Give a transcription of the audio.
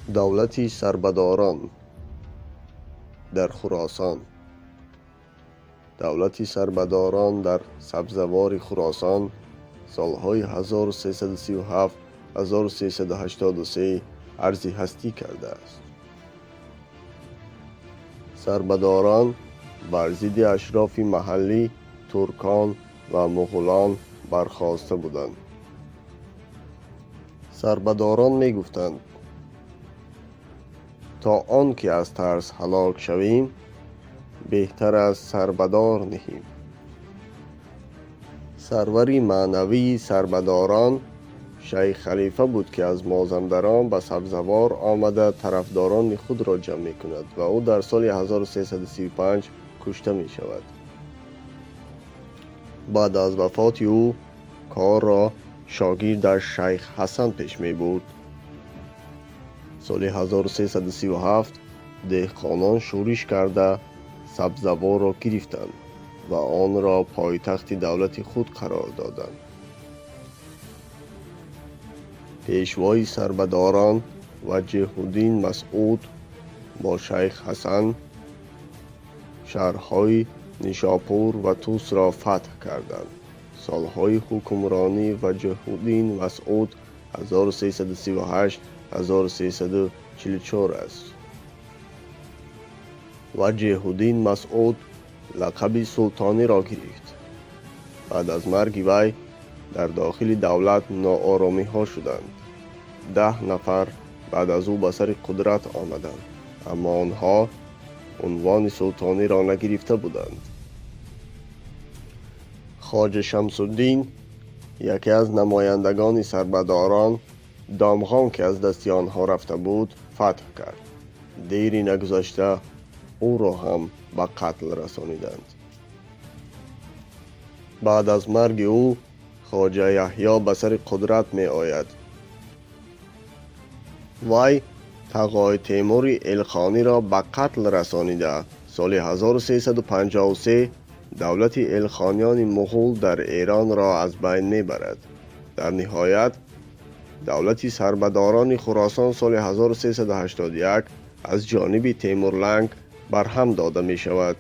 Давлати Сарбадорон дар Хуросон. Давлати Сарбадорон дар Сабзавори Хуросон солҳои 1337-1383 арзи ҳастӣ кардааст. Сарбадорон бар зидди ашрофи маҳаллӣ, туркон ва муғулон бархоста буданд. Сарбадорон мегуфтанд: то он ки аз тарс ҳалок шавем, беҳтар аст сарбадор ниҳем. Сарвари маънавии Сарбадорон Шайх Халифа буд, ки аз Мозандарон ба Сабзавор омада, тарафдорони худро ҷамъ мекунад ва ӯ дар соли 1335 кушта мешавад. Баъд аз вафоти ӯ корро шогирдаш Шайх Ҳасан пеш мебурд. Соли 1337 деҳқонон шӯриш карда, Сабзаворро гирифтанд ва онро пойтахти давлати худ қарор доданд. Пешвои Сарбадорон Ваҷиҳуддин Масъуд бо Шайх Ҳасан шаҳрҳои Нишопур ва Тусро фатҳ карданд. Солҳои ҳукмронии Ваҷиҳуддин Масъуд 1338-1344 аст. Ваҷиҳуддин Масъуд лақаби султониро гирифт. Баъд аз марги вай дар дохили давлат нооромиҳо шуданд. 10 нафар баъд аз ӯ ба сари қудрат омаданд, аммо онҳо унвони султониро нагирифта буданд. Хоҷа Шамсуддин, яке аз намояндагони Сарбадорон, Домғон, ки аз дасти онҳо рафта буд, фатҳ кард. Дери нагузашта ӯро ҳам ба қатл расониданд. Баъд аз марги ӯ Хоҷа Яҳьё ба сари қудрат меояд. Вай Тағои Темури Элхониро ба қатл расонида, соли 1353 давлати Элхониёни муғул дар Эронро аз байн мебарад. Дар ниҳоят давлати Сарбадорони Хуросон соли 1381 аз ҷониби Темурланг барҳам дода мешавад.